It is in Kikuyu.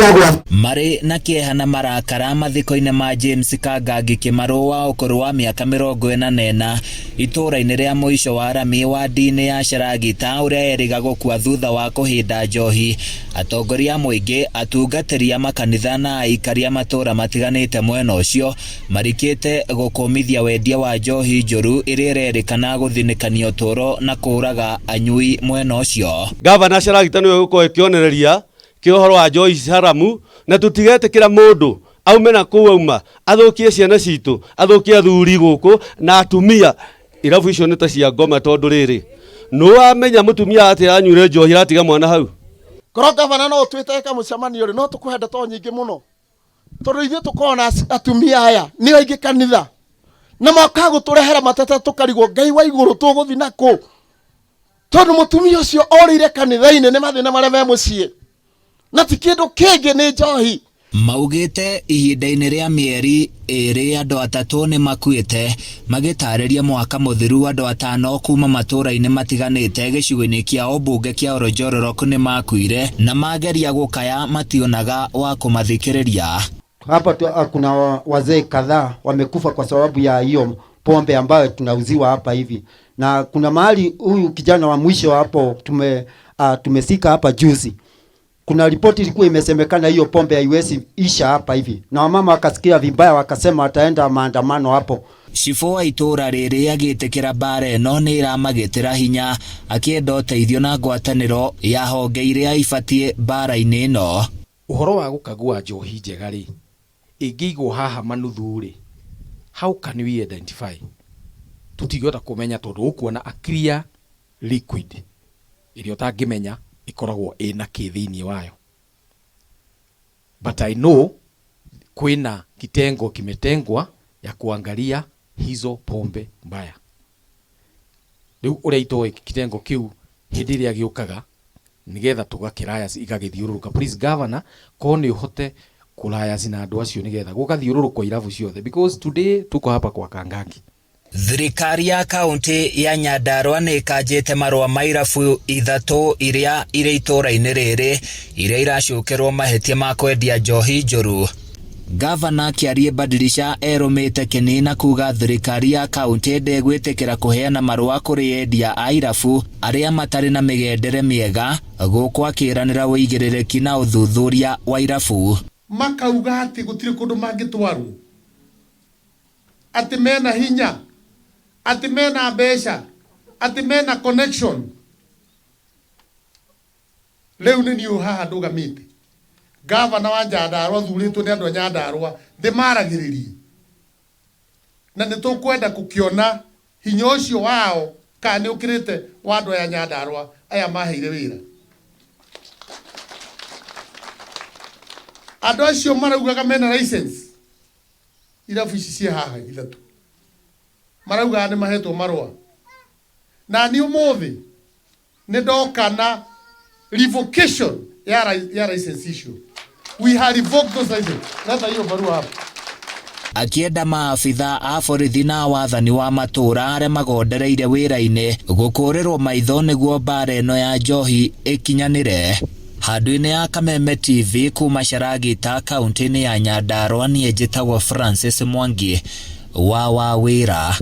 Kũragwo. Marĩ na kĩeha na marakara mathiko-inĩ ma James Kangangi Kĩmarũ wa ũkũrũ wa mĩaka 44 itũũra-inĩ rĩa mũico wa rami wadi-inĩ ya Sharagita ũrĩa erĩga gũkua thutha wa kũhĩnda njohi. Atongoria a mũingĩ, atungatĩri a makanitha na aikari a matũũra matiganĩte mwena ũcio marikĩte gũkũmithia wendia wa njohi njũru ĩrĩa ĩrerĩkana gũthinĩkania ũtũũro na kũũraga anyui mwena ũcio. Gavana Sharagita nĩwe ũgũkorwo kĩonereria kĩa ũhoro wa njohi haramu, na tũtigetĩkĩra mũndũ aume na kũu auma athũkie ciana citũ, athũkie athuri gũkũ na atumia. Irabu icio nĩ ta cia ngoma, tondũ rĩrĩ nĩwamenya mũtumia atĩ anyuire njohi aratiga mwana hau. Korwo gavana no ũtwĩte kamũcemanio rĩ, no tũkũhe ndeto nyingĩ mũno, tondũ ithuĩ tũkoragwo na atumia aya nĩo aingĩ kanitha, na mokaga gũtũrehera mateta, tũkarigwo Ngai wa igũrũ tũgũthiĩ na kũ, tondũ mũtumia ũcio orĩire kanitha-inĩ nĩ mathĩna marĩa me mũciĩ, na ti kĩndũ kĩngĩ, nĩ njohi. Maugĩte ihinda-inĩ rĩa mĩeri 2 andũ 3 nĩ makuĩte, magĩtarĩria mwaka mũthiru andũ 5 kuma matũũra-inĩ matiganĩte gĩcigo-inĩ kĩa ũmbunge kĩa Oronjororok nĩ makuire na mageria gũkaya mationaga wa kũmathikĩrĩria. Hapa kuna wazee kadhaa wamekufa kwa sababu ya hiyo pombe ambayo tunauziwa hapa hivi. Na kuna mahali huyu kijana wa mwisho hapo tumesika hapa juzi. Kuna ripoti ilikuwa imesemekana hiyo pombe haiwezi isha hapa hivi. Na wamama wakasikia vibaya, wakasema wataenda maandamano hapo. Cibũ wa itũũra rĩrĩ agĩtĩkĩra mbara ĩno nĩ ĩramagĩtĩra hinya, akĩenda ũteithio na ngwatanĩro ya honge iria ibatiĩ mbara-inĩ ĩno. Ũhoro wa gũkagua njohi njega rĩ, ĩngĩigwo haha manuthu rĩ, how can we identify? Tũtingĩhota kũmenya tondũ ũkuona a clear liquid ĩrĩa ũtangĩmenya ĩkoragwo ĩna kĩ thĩinĩ wayo. But I know kwĩna kitengo kimetengwa ya kuangalia hizo pombe mbaya. Rĩu ũrĩa itoĩ kitengo kĩu hĩndĩ ĩrĩa gĩũkaga nĩgetha tũgakĩraya igagĩthiũrũrũka. Please governor, korwo nĩ ũhote kũraya na andũ acio nĩgetha gũgathiũrũrũkwo irabu ciothe, because today tuko hapa kwa Kangangi. Thirikari ya kaunti ya Nyandarua nĩ ĩkanjĩte marũa ma irabu 3 iria irĩ itũũra-inĩ rĩrĩ iria iracukĩrwo mahĩtia ma kwendia njohi njũru. Gavana Kĩarie Badilisha erũmĩte kĩni na kuga thirikari ya kaunti ndĩgwĩtĩkĩra kũheana marũa kũrĩ endia a irabu arĩa matarĩ na mĩgendere mĩega, gũkũ akĩĩranĩra ũigĩrĩrĩki na ũthuthuria wa irabu. Makauga atĩ gũtirĩ kũndũ mangĩtwarwo, atĩ mena hinya, atĩ mena mbeca, atĩ mena connection. Rĩu nĩ niĩ haha ndũgamĩte, gavana wa Nyandarua thurĩtwo nĩ andũ a Nyandarua, ndĩmaragĩrĩrie, na nĩ tũkwenda gũkĩona hinya ũcio wao kana nĩ ũkĩrĩte wa andũ aya Nyandarua aya maheire wĩra. Andũ acio maraugaga mena license irabu ici ciĩ haha 3, maraugaga nĩ mahetwo marũa, na niĩ ũmũthĩ nĩ ndoka na revocation ya license issue. We have revoked those licenses. Leta hiyo barua hapa. Akienda maabitha a borithi na wathani wa matũũra arĩa magondereire wĩra-inĩ gũkũrĩrwo maitho nĩguo mbara ĩno ya njohi ĩkinyanĩre. Handũ-inĩ ya Kameme TV kuma Sharagita kaunti-inĩ ya Nyandarua, niĩ njĩtagwo Francis Mwangi wa Wawĩra.